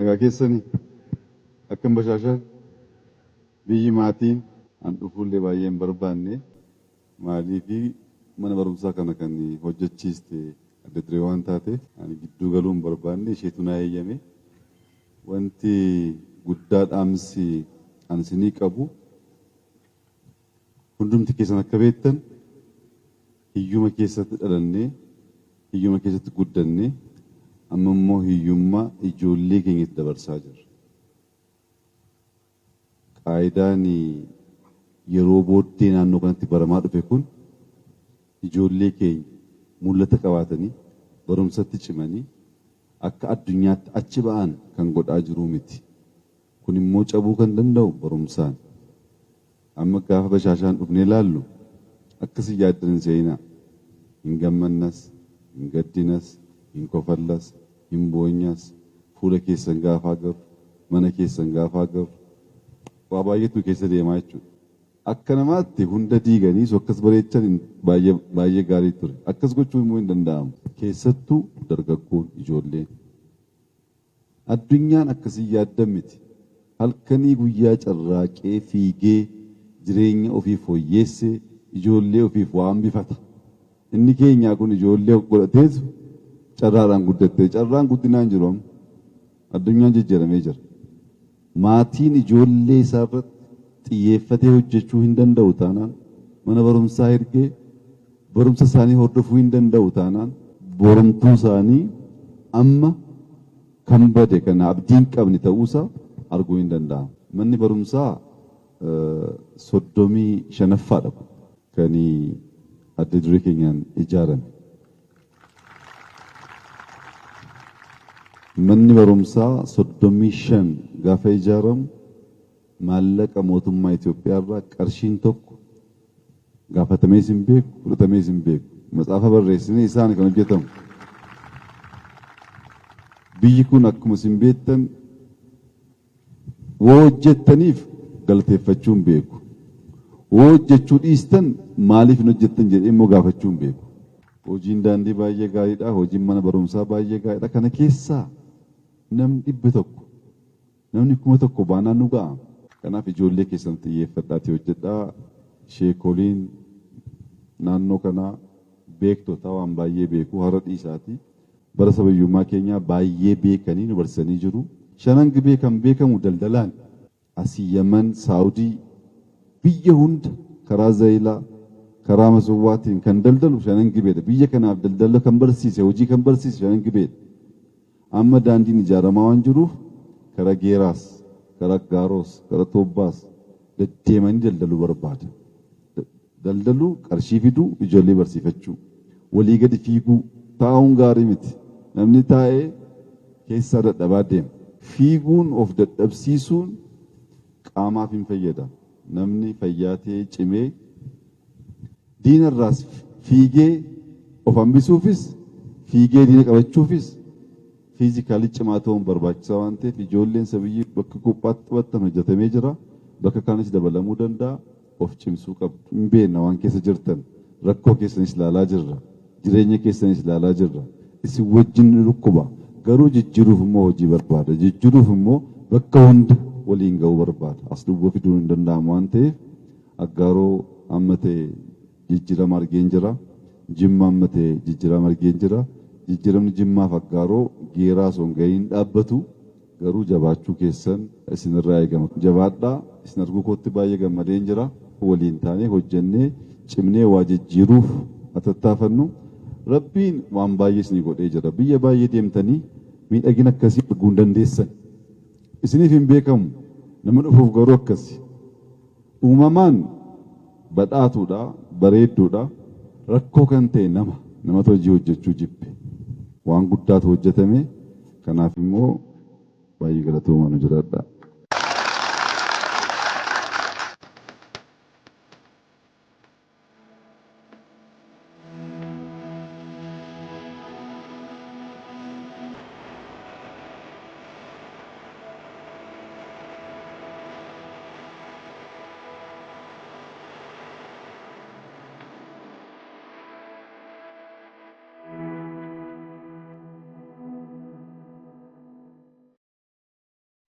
Nagaa keessanii akkam bashaashaan biyyi maatiin an dhufuullee baay'ee hin barbaanne maaliifi mana barumsaa kana kan hojjechiiste adda duree waan taateef ani gidduu galuu hin barbaanne isheetu naa eeyyame. Wanti guddaa dhaamsi ani isinii qabu hundumti keessan akka beektan hiyyuma keessatti dhalannee hiyyuma keessatti guddannee amma immoo hiyyummaa ijoollee keenyatti dabarsaa jirra. Qaayidaan yeroo booddee naannoo kanatti baramaa dhufe kun ijoollee keenya mul'ata qabaatanii barumsatti cimanii akka addunyaatti achi ba'an kan godhaa jiruu miti. Kun immoo cabuu kan danda'u barumsaan. Amma gaafa bashaashaan dhufnee ilaallu akkasii yaaddan hin se'inaa. Hin gammannas, hin gaddinas, hin kofallas, hin boonyas, fuula keessan gaafa agarru, mana keessan gaafa agarru waa baay'eetu nu keessa deemaa jechuudha. Akka namaatti hunda diiganii osoo akkas bareechan baay'ee baay'ee gaarii ture. Akkas gochuun immoo hin danda'amu. Keessattuu dargaggoon ijoolleen. Addunyaan akkasii yaaddan miti. Halkanii guyyaa carraaqee fiigee jireenya ofii fooyyeessee ijoollee ofiif waa hambifata. Inni keenyaa kun ijoollee godhateetu carraadhaan guddatte. Carraan guddinaa hin jiru amma. Addunyaan jijjiiramee jira. Maatiin ijoollee isaa irratti xiyyeeffatee hojjechuu hin danda'u taanaan, mana barumsaa ergee barumsa isaanii hordofuu hin danda'u taanaan, borumtuu isaanii amma kan bade kana abdii hin qabne ta'uusaa arguu hin danda'amu. Manni barumsaa 35ffaadha kun kan adda duree keenyaan ijaarame. Manni barumsaa 35 gaafa ijaaramu maallaqa mootummaa Itoophiyaa irraa qarshiin tokko gaafatamees hin beeku, fudhatamees hin beeku. Matsaafa barreessinee isaan kan hojjetamu. Biyyi kun akkuma isin beektan woo hojjettaniif galateeffachuu hin beeku. Woo hojjechuu dhiistan maaliif hin hojjettan jedhee immoo gaafachuu hin beeku. Hojiin daandii baay'ee gaariidha. Hojiin mana barumsaa baay'ee gaariidha. Kana keessaa namni 100 namni 1000 baanaan nu ga'a. Kanaaf ijoollee keessan xiyyeeffadhaatii hojjedhaa. Sheekoliin naannoo kanaa beektota waan baay'ee beeku har'a dhiisaatii. Bara sabayyummaa keenyaa baay'ee beekanii nu barsiisanii jiru. Shanan Gibee kan beekamu daldalaan. Asii Yaman, Saawudii, biyya hunda karaa Zayilaa, karaa Masowwaatiin kan daldalu Shanan Gibeedha. Biyya kanaaf daldala kan barsiise, hojii kan barsiise Shanan Gibeedha. Amma daandiin ijaaramaa waan jiruuf karaa Geeraas, karaa Aggaaroos, karaa Toobbaas deddeemanii daldaluu barbaada. Daldaluu, qarshii fiduu, ijoollee barsiifachuu. Walii gadi fiiguu, taa'uun gaarii miti. Namni taa'ee keessaa dadhabaa deema. Fiiguun of dadhabsiisuun qaamaaf hin fayyada. Namni fayyaa ta'ee cimee diinarraas fiigee of hambisuufis fiigee diina qabachuufis fiizikaalii cimaa ta'uun barbaachisaa waan ta'eef ijoolleen sabiyyii bakka qophaatti taphattan hojjetamee jira. Bakka kaanis dabalamuu danda'a. Of cimsuu qabdu. Hin beekna waan keessa jirtan. Rakkoo keessanis ilaalaa jirra. Jireenya keessanis ilaalaa jirra. Isin wajjin ni dhukkuba. Garuu jijjiiruuf immoo hojii barbaada. Jijjiiruuf immoo bakka hunda waliin ga'uu barbaada. As duwwaa fiduun hin danda'amu waan ta'eef Aggaaroo amma ta'e jijjiirama argeen jira. Jimma amma ta'e jijjiirama argeen jira. Jijjiiramni Jimmaaf Aggaaroo Geeraa osoo hin ga'iin dhaabbatu. Garuu jabaachuu keessan isinirraa eegama. Jabaadhaa. Isin arguu kootti baay'ee gammadeen jira. Waliin taanee hojjennee cimnee waa jijjiiruuf haa tattaafannu. Rabbiin waan baay'ee isinii godhee jira. Biyya baay'ee deemtanii miidhagina akkasii arguu hin dandeessan. Isiniif hin beekamu. Nama dhufuuf garuu akkasi. Uumamaan badhaatuudha, bareedduudha. Rakkoo kan ta'e nama. Namatu hojii hojjechuu jibbe. Waan guddaatu hojjetame. Kanaaf immoo baay'ee galatoomaa nu jiraadhaa.